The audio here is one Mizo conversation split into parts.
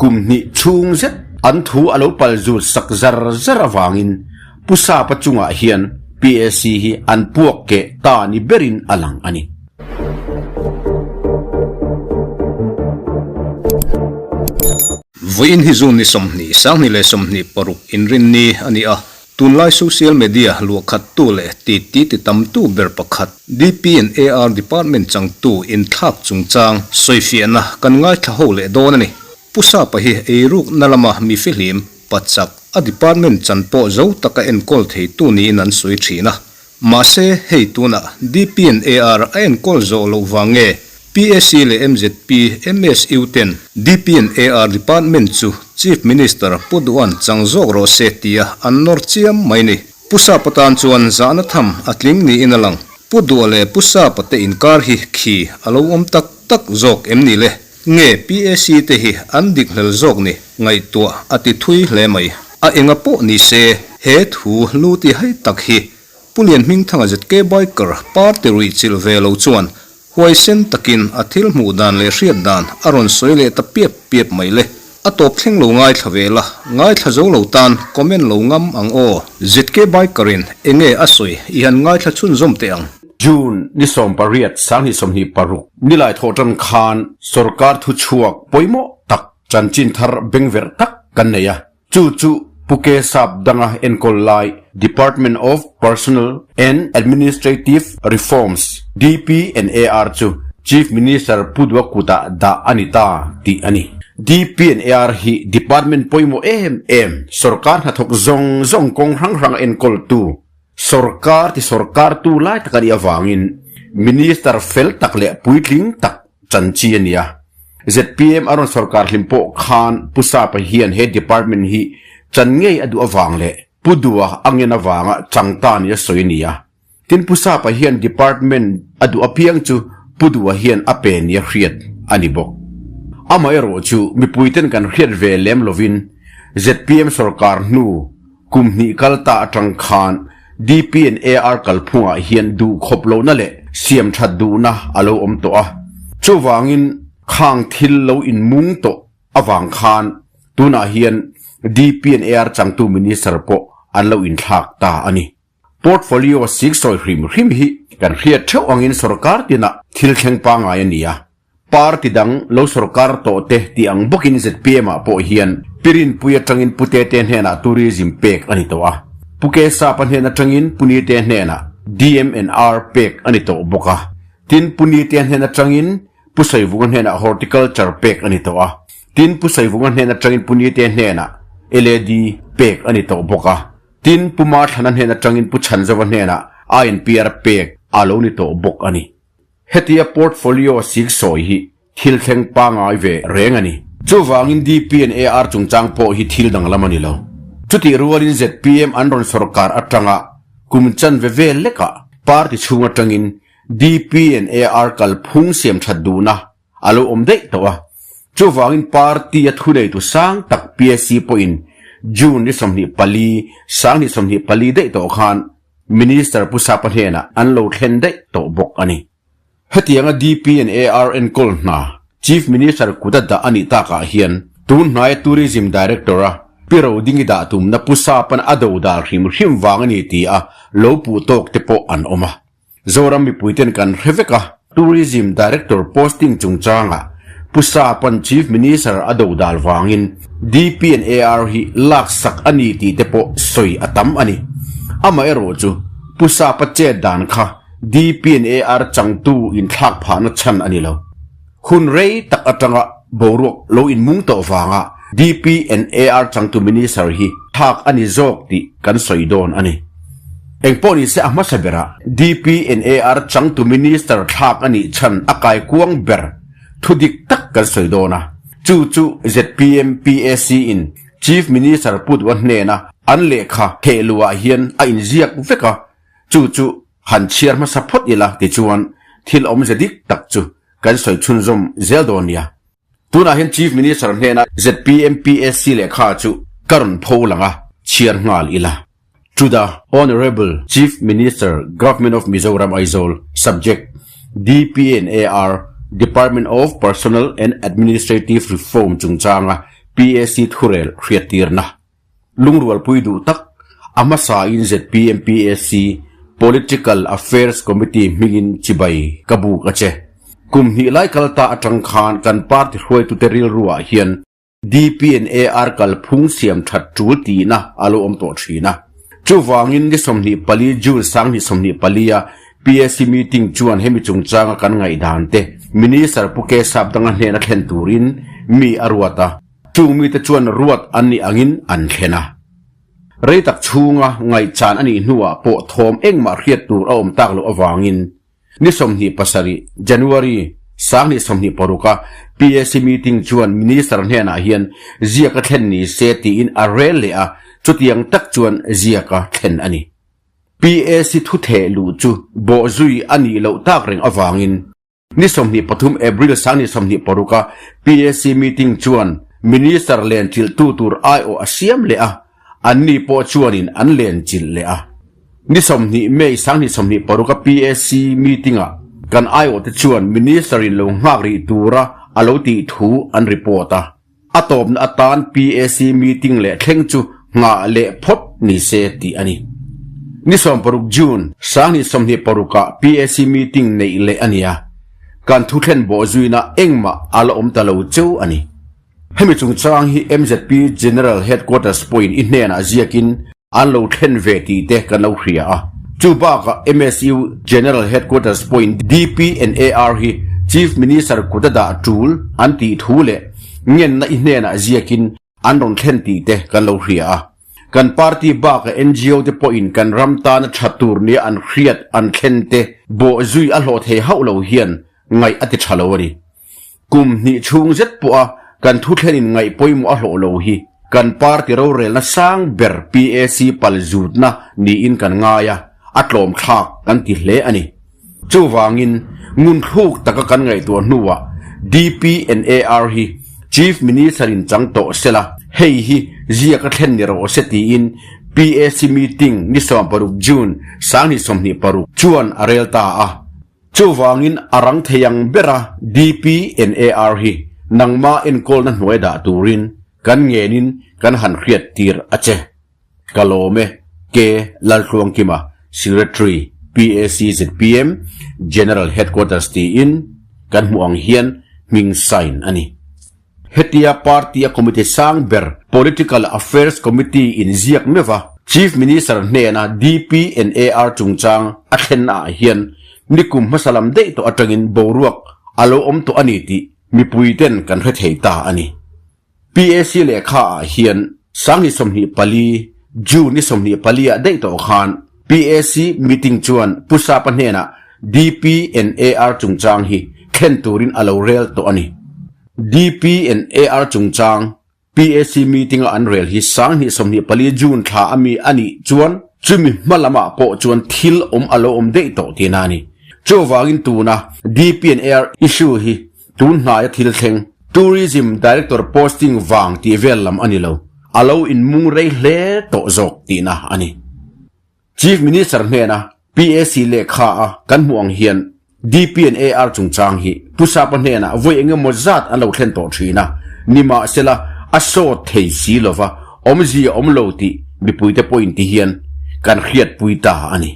kum hnih chhung zet an thu a lo pal zut sak zar zar avangin Pu Sapa chungah hian PAC hi an puak keh ta ni berin a lang a ni. Vawiin hi June ni 20, 2026 inrinni a ni a, tunlai social media luahkhattu leh titi ti tamtu ber pakhat DP and AR department changtu inthlak chungchang sawifiahna kan ngaithla ho leh dawn a ni. Pu Sapa hi eirukna lama mi fihlim, pachak, a department chan pawh zo taka enkawl theitu niin an sawi thin a. Mahse, hei tunah DP and AR a enkawl zawh loh vang nge PAC leh mzp, MSU ten DP and AR department chu Chief Minister Pu Duhan chang zawk rawh se tia an nawr chiam mai ni. Pu Sapa tan chuan zahna tham a tling niin a lang. Pu Duha leh Pu Sapa te inkar hi khi a lo awm tak tak zawk em ni le? Nge PAC te hi an dik hlel zawk ni ngaihtuah a ti thui hle mai. A enga pawh ni se he thu lu ti hai tak hi Pu Lianhmingthanga ZK Biker party ruih chilh ve lo chuan huaisen takin a thil hmuh dan leh hriat dan a rawn sawi leh ta piap piap mai le. A tawp thleng lo ngaithla ve la, ngaithla zo lo tan comment lo ngam ang aw. ZK Biker in enge a sawi i han ngaithla chhunzawm teh ang. June ni 18 2026 nilai thawh tan khan sorkar thuchhuak pawimawh tak chanchin thar bengverh tak kan nei a, chu chu Pu Ke Sap danga enkawl lai Department of Personnel and Administrative Reforms, DPNAR, chu Chief Minister Pu Dua kutah dah a ni ta tih a ni. DPNAR hi department pawimawh em em sorkar hnathawk zawng zawng kawng hrang hranga enkawltu Sorkar ti sorkar tu lai tak a nih avangin Minister fel tak leh puitling tak chan chi a ni a. Zpm a rawn sorkar hlim pawh khan Pu Sapa hian he department hi chan ngei a duh avang leh Pu Dua a ngen avanga chang ta nia sawi a ni a. Tin Pu Sapa hian department a duh apiang chu Pu Dua hian a pe nia hriat a ni bawk. Amaherawhchu mipuiten kan hriat ve lem lovin zpm sorkar hnu Kum hnih kal ta atang khan DP and AR kalphungah hian duh khawp lohna leh siam that duhna a lo awm tawh a. Chuvangin khang thil lo inmung tawh avang khan tunah hian DP and AR changtu Minister pawh an lo inthlak ta a ni. Portfolio siksawi hrim hrim hi kan hriat theuh angin sorkar tinah thil thleng pangngai a ni a. Party dang lo sorkar tawh te tih ang bawkin zpm ah pawh hian Pirinpui atangin Pu Tete hnenah tourism pek a ni tawh a, Pu Kesapa hnen atangin Pu Nite hnenah DMNR pek a ni tawh bawk a, tin Pu Nite hnen atangin Pu Saivunga hnenah horticulture pek a ni tawh a, tin Pu Saivunga hnen atangin Pu Nite hnenah LAD pek a ni tawh bawk a, tin Pu Mathlana hnen atangin Pu Chhanzova hnenah INPR pek a lo ni tawh bawk a ni. Hetia portfolio sik sawi hi thil thleng pangai ve reng a ni. Chuvangin DP and AR chungchang pawh hi thil danglam a ni lo. Chutih rualin zpm an rawn sorkar atanga kum chanve vel lekah party chhung atangin DP and AR kalphung siam that duhna a lo awm daih tawh a. Chuvangin party a thuneitu sang tak PSC pawhin June ni 24, 2024 daih tawh khan Minister Pu Sapa hnenah an lo thlen daih tawh bawk a ni. Hetianga DP and AR enkawl hna Chief Minister kut a dah a nih takah hian tun hnaia Tourism Director-a Pi Rodingi dah tumna Pu Sapa'n a do dal hrim hrim vang a ni ti a lo puh tawk te pawh an awm a. Zoram mipuiten kan hre vek a. Tourism Director posting chungchangah Pu Sapa'n Chief Minister a do dal vangin DP and AR hi laksak a ni tih te pawh sawi a tam a ni. Amaherawh chu Pu Sapa chet dan kha DP and AR changtu inthlak phahna chhan a ni lo. Hun rei tak atanga boruak lo inmung tawh vanga DP and AR changtu Minister hi thlak a ni zawk tih kan sawi dawn a ni. Engpawh ni se a hmasa berah DP and AR changtu Minister thlak a nih chhan a kaikuang ber thu dik tak kan sawi dawn a. Chu chu zpm PAC in Chief Minister Pu Duha hnena an lehkha thehluah hian a inziak vek a, chu chu han chhiar hmasa phawt ila tichuan thil awmze dik tak chu kan sawi chhunzawm zel dawn nia. Tunah hian Chief Minister hnena zpm PAC lehkha chu ka rawn pho lang a, chhiar nghal ila. To the Honourable Chief Minister, Government of Mizoram Aizawl, Subject, DPNAR, Department of Personnel and Administrative Reform chungchanga PAC thurel hriattirna lungrualpui duh tak a hmasain zpm PAC Political Affairs Committee hmingin chibai ka buk a che. Kum hnih lai kal ta atang khan kan party hruaitute rilruah hian DPNAR kalphung siam that tul tihna a lo awm tawh thin a. Chuvangin ni 24 June 2024 a PAC meeting chuan hemi chungchanga kan ngaihdan te Minister Pu K Sapdanga hnena thlen turin mi a ruat a, chung mite chuan ruat an nih angin an thlen a. Rei tak chhunga ngaihchan a nih hnuah pawh thawm engmah hriat tur a awm tak loh avangin ni 27 January 2026 a PAC meeting chuan Minister hnenah hian ziaka thlen ni se tiin a rel leh a, chutiang tak chuan ziaka thlen a ni. PAC thu theh luh chu bawhzui a nih loh tak reng avangin ni 23 April 2026 a PAC meeting chuan Minister lenchilhtu tur aiawh a siam leh a, anni pawh chuanin an lenchilh leh a. Ni 20 May 2026 a PAC meeting-ah kan aiawhte chuan Minister-in lo nghak rih tura a lo tih thu an report a. A tawpna atan PAC meeting leh thleng chu nghah leh phawt ni se tih a ni. Ni 16 June, 2026 ah PAC meeting neih leh a ni a, kan thuthlen bawhzuina engmah a la awm ta lo cheu a ni. Hemi chungchang hi mzp General Headquarters pawhin i hnenah ziakin an lo thlen ve tih te kan lo hria a. Chu bakah MSU General Headquarters pawhin DPNAR hi Chief Minister kut a dah tul an tih thu leh ngenna i hnenah ziakin an rawn thlen tih te kan lo hria a. Kan party bakah ngo te pawhin kan ram tana tha tur nia an hriat an thlen te bawhzui a hlawh thei hauh lo hian ngaih a ti tha lo a ni. Kum hnih chhung zet pawha kan thuthlenin ngaih pawimawh a hlawh lo hi kan party rorelna sang ber PAC pal zutna niin kan ngai a, a tlawm thlak kan ti hle a ni. Chuvangin, ngunthluk taka kan ngaihtuah hnuah DPNAR hi Chief Minister-in chang tawh sela, hei hi ziak a thlen ni rawh se tiin PAC meeting ni 16 June 2026 chuan a rel ta a. Chuvangin a rang thei ang bera DPNAR hi nangma enkawlna hnuai dah turin kan ngenin kan han hriat tir a che. Ka lawm e, K. Laltluangkima, Secretary, PAC zpm, General Headquarters tiin kan hmuh ang hian hming sign a ni. Hetia party a committee sang ber Political Affairs Committee in ziak meuh a, Chief Minister hnena DPNAR chungchang a thlenna ah hian nikum hmasa lam daih tawh atangin boruak a lo awm tawh a ni tih mipui ten kan hre thei ta a ni. PAC lehkha ah hian 2024 June ni 24 ah daih tawh khan PAC meeting chuan Pu Sapa hnenah DPNAR chungchang hi thlen turin a lo rel tawh a ni. DPNAR chungchang PAC meeting-a an rel hi 2024 June thla a mi a nih chuan chumi hma lamah pawh chuan thil awm a lo awm daih tawh tihna a ni. Chuvangin tuna DPNAR issue hi tun hnaia thil thleng Tourism Director posting vang tih vel lam a ni lo, a lo inmung rei hle tawh zawk tihna a ni. Chief Minister hnena PAC lehkha a kan hmuh ang hian DPNAR chungchang hi Pu Sapa hnenah vawi eng emaw zat an lo thlen tawh thin a, nimahsela a sawt thei si lova awmzia awm lo tih mipuite pawhin ti hian kan hriatpui ta a ni.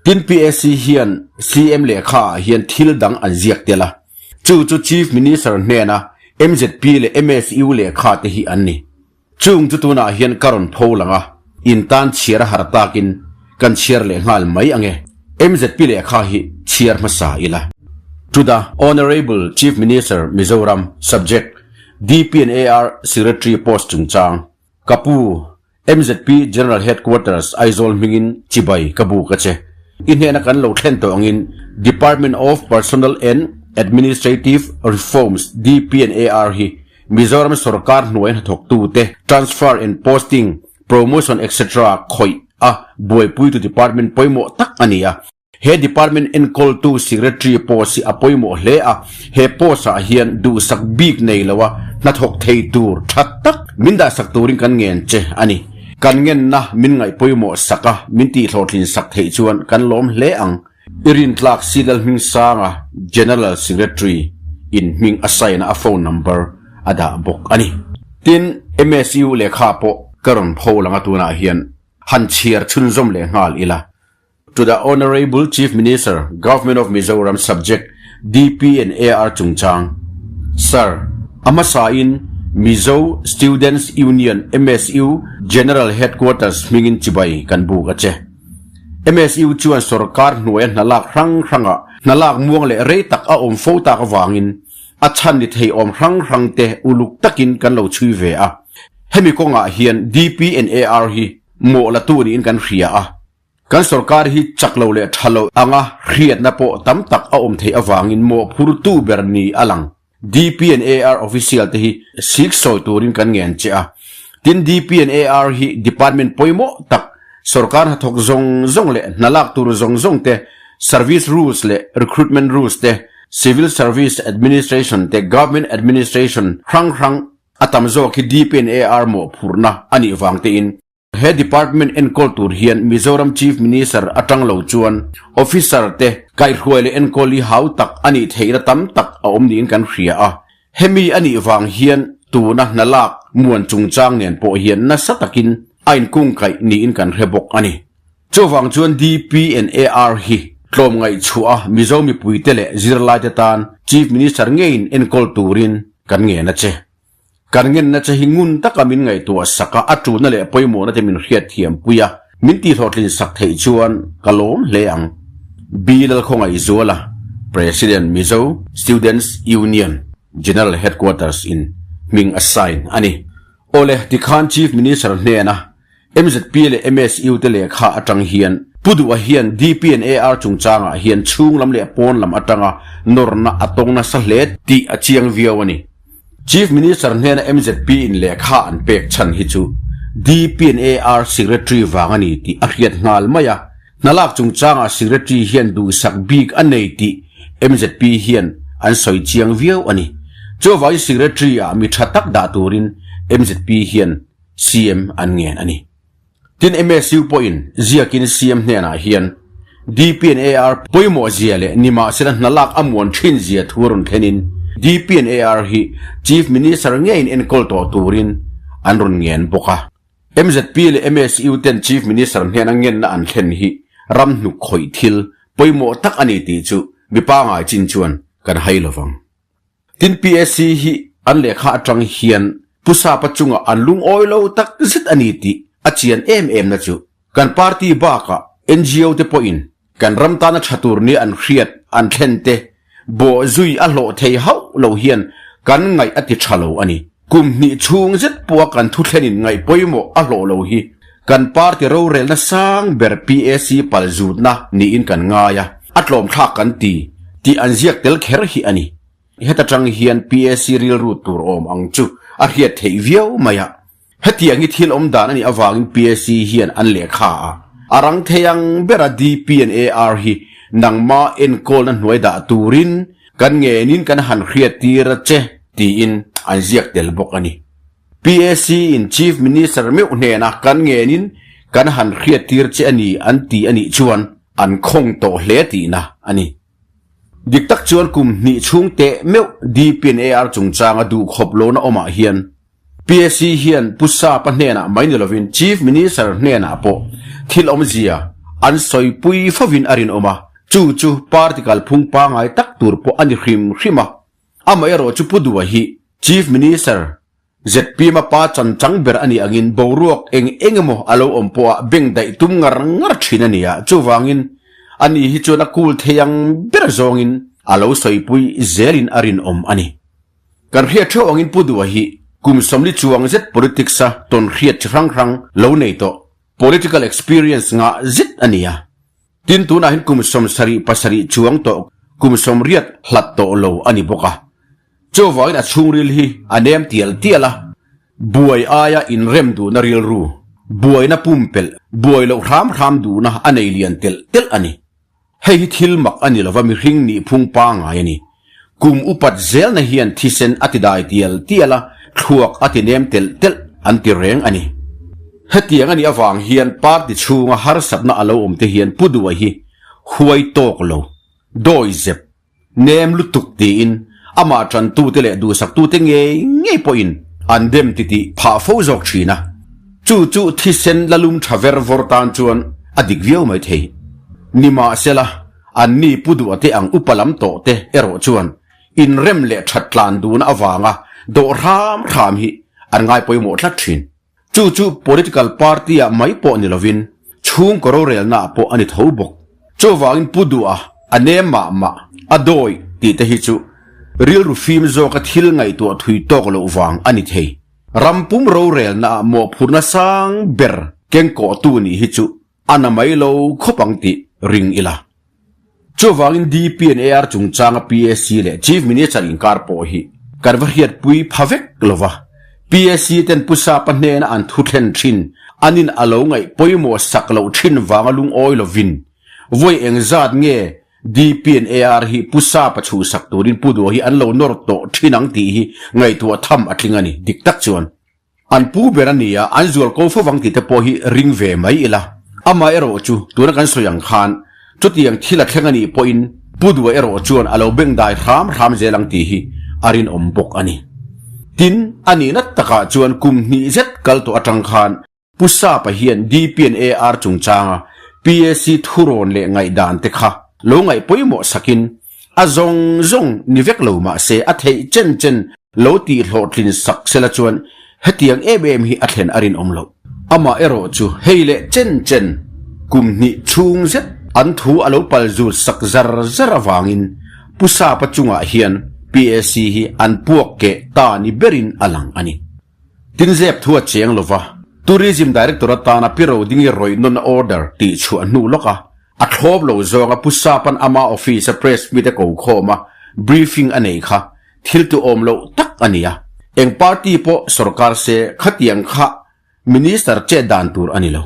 Tin PAC hian CM lehkha ah hian thil dang an ziak tel a, chu chu Chief Minister hnena mzp leh MSU lehkha te hi an ni. Chung chu tunah hian ka rawn pho lang a, in tan chhiar a har takin kan chhiar leh nghal mai ang e. Mzp lehkha hi chhiar hmasa ila. To the Honourable Chief Minister Mizoram Subject, DPNAR Secretary Post chungchang, Ka pu, mzp General Headquarters Aizawl hmingin chibai ka buk a che. I hnena kan lo thlen tawh angin Department of Personnel and Administrative Reforms, DPNAR, hi Mizoram sorkar hnuai hnathawktute transfer and posting, promotion etc khawih a buaipuitu department pawimawh tak a ni a. He department enkawltu secretary post hi a pawimawh hle a, he post ah hian duhsak bik nei lo a hnathawk thei tur tha tak min dahsak turin kan ngen che a ni. Kan ngenna min ngaih pawimawh sak a, min tihhlawhtlin sak theih chuan kan lawm hle ang. I rintlak Silal Hmingsanga General Secretary in hming a sign a a phone number a dah bawk a ni. Tin, MSU lehkha pawh ka rawn pho lang a tunah hian han chhiar chhunzawm leh nghal ila. To the Honourable Chief Minister, Government of Mizoram Subject, DP and AR chungchang. Sir, a hmasain Mizo Students Union, MSU, General Headquarters hmingin chibai kan buk a che. MSU chuan sorkar hnuaia hna lak hrang hrangah hna lak muang leh rei tak a awm fo tak avangin a chhan ni thei awm hrang hrang te uluk takin kan lo chhui ve a. Hemi kawngah hian DP and AR hi mawh latu niin kan hria a. Kan sorkar hi chak lo leh tha lo anga hriatna pawh tam tak a awm theih avangin mawhphurtu ber ni a lang. DP and AR official te hi sik sawi turin kan ngen che a. Tin DP and AR hi department pawimawh tak sorkar hnathawk zawng zawng leh hna lak tur zawng zawng te, service rules leh recruitment rules te, civil service administration te, government administration hrang hrang a tam zawk hi DP and AR mawhphurhna a nih vang tein He department enkawl tur hian Mizoram Chief Minister atang lo chuan officer te kaihhruai leh enkawl hi hau tak a nih theihna tam tak a awm niin kan hria a. Hemi a nih vang hian tuna hna lak muan chungchang nen pawh hian nasa takin a inkungkaih niin kan hre bawk a ni. Chuvang chuan DPNAR hi tlawmngaih chhuah a Mizo mipuite leh zirlaite tan Chief Minister ngeiin enkawl turin kan ngen a che. Kan ngenna che hi ngun taka min ngaihtuah sak a, a ṭulna leh pawimawhna te min hriatthiam pui a, min tihhlawhtlin sak theih chuan ka lawm hle ang. B. Lalkhawngaihzuala, President Mizo Students Union, General Headquarters in hming a sign a ni. Awle, tikhan Chief Minister hnena MZP leh MSU te lehkha atang hian Pu Duha hian DP and AR chungchangah hian chhung lam leh pawn lam atanga nawrna a tawng nasa hle tih a chiang viau a ni. Chief Minister hnena MZP in lehkha an pek chhan hi chu DP and AR Secretary vang a ni tih a hriat nghal mai a, hnalak chungchangah Secretary hian duhsak bik a nei tih MZP hian an sawi chiang viau a ni. Chuvangin Secretary ah mi tha tak dah turin MZP hian CM an ngen a ni. Tin MSU pawhin ziakin CM hnenah hian DP and AR pawimawh zia leh nimahsela hna lak a muan thin zia thu a rawn thlenin DP and AR hi Chief Minister ngeiin enkawl tawh turin an rawn ngen bawk a. MZP leh MSU ten Chief Minister hnena ngenna an thlen hi ram hnuk khawih thil pawimawh tak a ni tih chu mi pangai chin chuan kan hai lovang. Tin PSC hi an lehkha atang hian Pu Sapa chungah an lungawi lo tak zet a ni tih a chian em em na chu kan party bakah ngo te pawhin kan ram tana tha tur nia an hriat an thlen te bawh zui a hlawh thei hauh lo hian kan ngaih a ti tha lo a ni. Kum hnih chhung zet pawha kan thuthlenin ngaih pawimawh a hlawh lo hi kan party rorelna sang ber PAC palzutna niin kan ngai a, a tlawmthlak kan ti tih an ziak tel kher hi a ni. Heta tang hian PAC rilru tur awm ang chu a hriat theih viau mai a. Hetiang hi thil awm dan a nih avangin PAC hian an lehkha a, a rang thei ang bera DP and AR hi nangma enkawlna hnuai dah turin kan ngenin kan han hriat tir a che tiin an ziak tel bawk a ni. PAC in Chief Minister meuh hnena kan ngenin kan han hriat tir che a ni an ti a nih chuan an khawng tawh hle tihna a ni. Dik tak chuan kum hnih chhung teh meuh DP and AR chungchanga duhkhawp lohna awmah hian PSC hian Pu Sapa hnenah mai ni lovin Chief Minister hnenah pawh thil awmzia an sawipui fovin a rinawm a, chu chu party kalphung pangai tak tur pawh a ni hrim hrim a. Amaherawh chu Pu Dua hi Chief Minister zpm a pa chanchang ber a nih angin boruak eng eng emaw a lo awm pawha beng daih tum ngar ngar thin a ni a, chuvangin ani hi chuan a kul thei ang ber zawngin a lo sawipui zelin a rinawm a ni. Kan hriat theuh angin Pu Dua hi kum 40 chuang zet politics a tawn hriat chi hrang hrang lo nei tawh, political experience ngah zet a ni a. Tin tunah hian kum 77 chuang tawh kum 80 hlat tawh lo a ni bawk a. Chuvangin a chhungril hi a nem tial tial a, buai aia inrem duhna rilru, buaina pumpelh, buai loh hram hram duhna a nei lian telh telh a ni. Hei hi thil mak a ni lova mihring nihphung pangai a ni. Kum upat zelna hian thisen a ti dai tial tial a, thluak a ti nem telh telh an ti reng a ni. Hetiang a nih avang hian party chhunga harsatna a lo awm te hian Pu Duha hi huai tawk lo, dawi zep, nem lutuk tiin amah tantute leh duhsaktute ngei ngei pawhin an dem titih phah fo zawk thin a. Chu chu thisen la lum tha ver vawr tan chuan a dik viau mai thei. Nimahsela, anni pu duh te ang upa lam tawh te erawh chuan inrem leh that tlan duhna avanga dawh hram hram hi an ngai pawimawh tlat thin. Chu chu political party ah mai pawh ni lovin chhungkaw rorelna ah pawh a ni tho bawk. Chuvangin pu duh a, a nem mah mah, a dawi tih te hi chu rilru fim zawka thil ngaihtuah thui tawk loh vang a ni thei. Ram pum rorelna ah mawhphurhna sang ber kengkawhtu nih hi chu A na mai lo khawp ang tih ring ila. Chuvangin DP and AR chungchanga PAC leh Chief Minister inkar pawh hi kan va hriatpui pha vek lo va. PAC ten Pu Sapa hnena an thu thlen thin anin a lo ngaih pawimawh sak loh thin vanga lungawi lovin vawi engzat nge DP and AR hi Pu Sapa chhuhsak turin Pu Dua hi an lo nawr tawh thin ang tih hi ngaihtuah tham a tling a ni dik tak chuan. An pu ber a ni a, an zual ko fo vang tih te pawh hi ring ve mai ila. Amah erawh chu tuna kan sawi ang khan chutiang thil a thleng a nih pawhin Pu Dua erawh chuan a lo bengdai hram hram zel ang tih hi a rinawm bawk a ni. Tin, a nihna takah chuan kum hnih zet kal tawh atang khan Pu Sapa hian DPNAR chungchanga PAC thurawn leh ngaihdan te kha lo ngaih pawimawh sakin A zawng zawng ni vek lo mah se a theih chen chen lo tih hlawhtlin sak sela chuan hetiang em em hi a thlen a rinawm loh. Amah erawh chu hei leh chen chen kum hnih chhung zet an thu a lo pal zut sak zar zar avangin Pu Sapa chungah hian PAC hi an puak keh ta ni berin a lang a ni. Tin zep thu a cheng lova, Tourism Director atana Pi Rodingi rawih nawn order tih chhuah hnu lawk a, a thlawp lo zawnga Pu Sapan ama office a press meet a ko khawm a, briefing a nei kha thil tu awm loh tak a ni a. Eng party pawh sorkar se khatiang kha Minister chet dan tur a ni lo.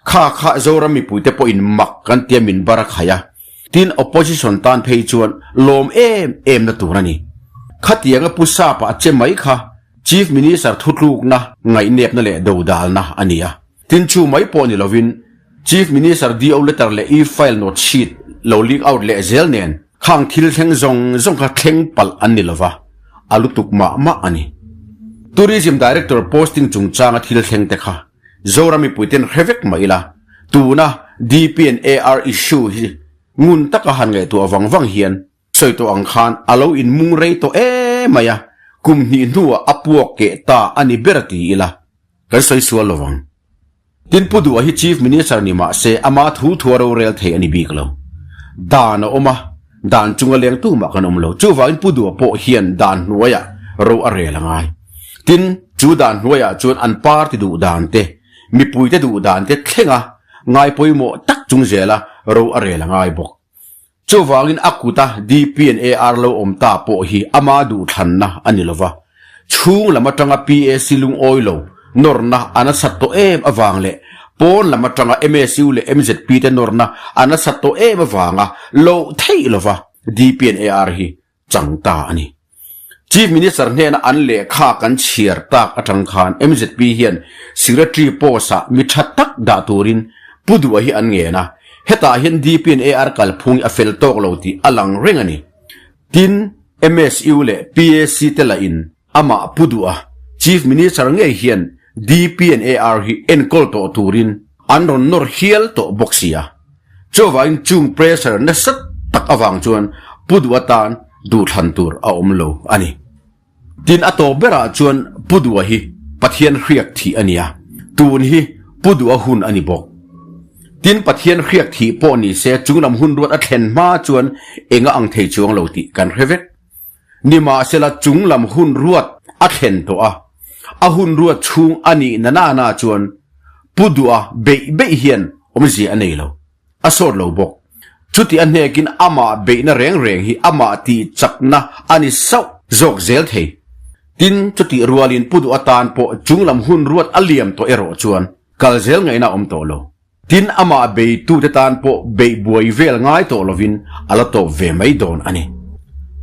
Kha kha Zoram mipuite pawhin mak kan tia min bar a khai a, tin opposition tan phei chuan lawm em em na tur a ni. Khatianga Pu Sapa a che mai kha Chief Minister thutlukna ngaihnepna leh dodalna a ni a. Tin chu mai pawh ni lovin Chief Minister DO letter leh e-file note sheet lo leak out leh zel nen khang thil thleng zawng zawng kha thleng palh an ni lova, a lutuk mah mah a ni. Tourism Director posting chungchanga thil thleng te kha Zoram mipuiten hre vek mah ila, tuna DP and AR issue hi ngun taka han ngaihtuah vang vang hian sawi tawh ang khan a lo inmung rei tawh em mai a, kum hnih hnuah a puak keh ta a ni ber ti ila, kan sawi sual lo vang. Tin Pu Duha hi Chief Minister ni mah se ama thu thua rorel thei a ni bik lo. Dan a awm a, dan chunga leng tumah kan awm lo. Chuvangin Pu Duha pawh hian dan hnuaiah ro a rel a ngai. Tin, chu dan hnuaiah chuan an party duh dan te, mipuite duh dan te thlenga ngai pawimawh tak chung zela ro a rel a ngai bawk. Chuvangin a kuta DP and AR lo awm ta pawh hi ama duhthlanna a ni lova, chhung lam atanga PAC lungawi lo nawrna a nasat tawh em avang leh pawn lam atanga MSU leh MZP te nawrna a nasat tawh em avanga loh theih lova DP and AR hi chang ta a ni. Chief Minister hnena an lehkha kan chhiar tak atang khan MZP hian Secretary post-ah mi tha tak dah turin Pu Duha hi an ngen a, hetah hian DP and AR kalphung hi a fel tawk lo tih a lang reng a ni. Tin, MSU leh PAC te lahin amah Pu Duha, Chief Minister ngei hian DP and AR hi enkawl tawh turin an rawn nawr hial tawh bawk si a. Chuvangin chung pressure nasa tak avang chuan Pu Duha tan duhthlan tur a awm lo a ni. Tin a tawp berah chuan Pu Duha hi Pathian hriak thih a ni a, tun hi Pu Duha hun a ni bawk. Tin Pathian hriak thih pawh ni se chunglam hun ruat a thlen hma chuan enga ang thei chuang lo tih kan hre vek. Nimahsela chunglam hun ruat a thlen tawh a, a hun ruat chhung a nih na na na chuan Pu Duha beih beih hian awmzia a nei lo, a sawt lo bawk. Chuti a hnekin amah beihna reng reng hi amah tih chakna a ni sauh zawk zel thei. Tin, chutih rualin Pu Duha tan pawh chunglam hun ruat a liam tawh erawh chuan kal zel ngaihna a awm tawh lo. Tin, amah beitute tan pawh beih buai vel ngai tawh lovin a la tawp ve mai dawn a ni.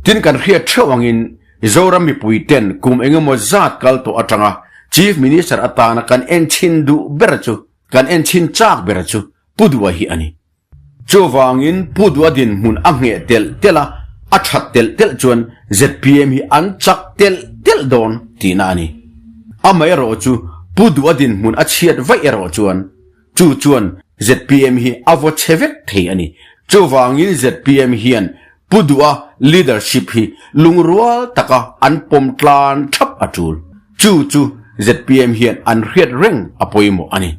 Tin, kan hriat theuh angin Zoram mipuiten kum engemaw zat kal tawh atanga Chief Minister atana kan enchhin duh ber chu, kan enchhin chak ber chu Pu Dua hi a ni. Chuvangin Pu Dua dinhmun a ngheh telh telh a, a that telh telh chuan zpm hi an chak telh telh dawn tihna a ni. Amaherawh chu Pu Duha dinhmun a chhiat vaih erawh chuan chu chuan zpm hi a vaw chhe vek thei a ni. Chuvangin zpm hian Pu Duha leadership hi lungrual taka an pawm tlan thap a tul. Chu chu zpm hian an hriat reng a pawimawh a ni.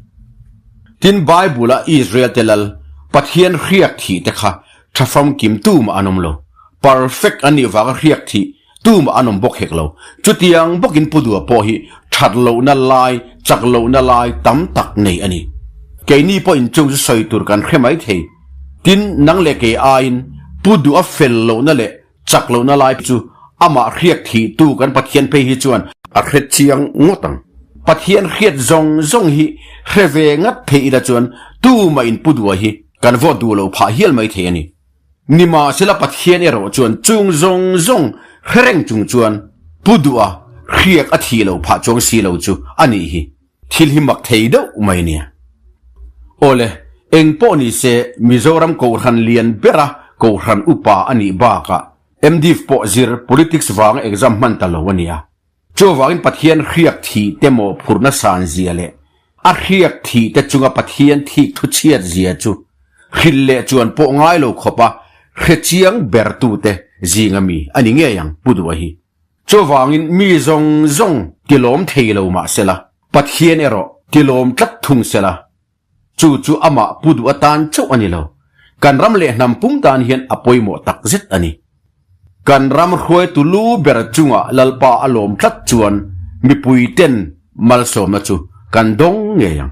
Tin Bible-a Israel-te lal Pathian hriak thih te kha tha famkim tumah an awm lo. Perfect an nih vanga hriak thih tumah an awm bawk hek lo. Chutiang bawkin Pu Dua pawh hi that lohna lai, chak lohna lai tam tak nei a ni. Keini pawhin chung chu sawi tur kan hre mai thei. Tin, nang leh kei aiin Pu Dua fel lohna leh Chak lohna lai chu amah hriak thih tu kan Pathian phei hi chuan a hre chiang ngawt ang. Pathian hriat zawng zawng hi hre ve ngat phei ila chuan tumah in pu duai hi kan vote duh loh phah hial mai thei a ni. Nimahsela Pathian erawh chuan chung zawng zawng hre reng chung chuan pu duha hriak a thih loh phah chuang si lo chu a nih hi. Thil hi mak thei deuh mai nia. Awle, eng pawh ni se Mizoram Kohhran lian bera Kohhran upa a nih bakah MDiv pawh zir politics vanga exam hman ta lo a nia. Chuvangin Pathian hriak thih te mawhphurhna san zia leh a hriak thih te chunga Pathian thik thu chhiat zia chu hrilh leh chuan pawh ngai lo khawpa hre chiang bertute zinga mi a ni ngei ang Pu Duha hi. Chuvangin mi zawng zawng tilawm thei lo mah sela, Pathian erawh tilawm tlat thung sela, chu chu amah pu duh atan chauh a ni lo, kan ram leh hnam pum tan hian a pawimawh tak zet a ni. Kan ram hruaitu lu ber chungah Lalpa a lawm tlat chuan mipui ten malsawmna chu kan dawng ngei ang.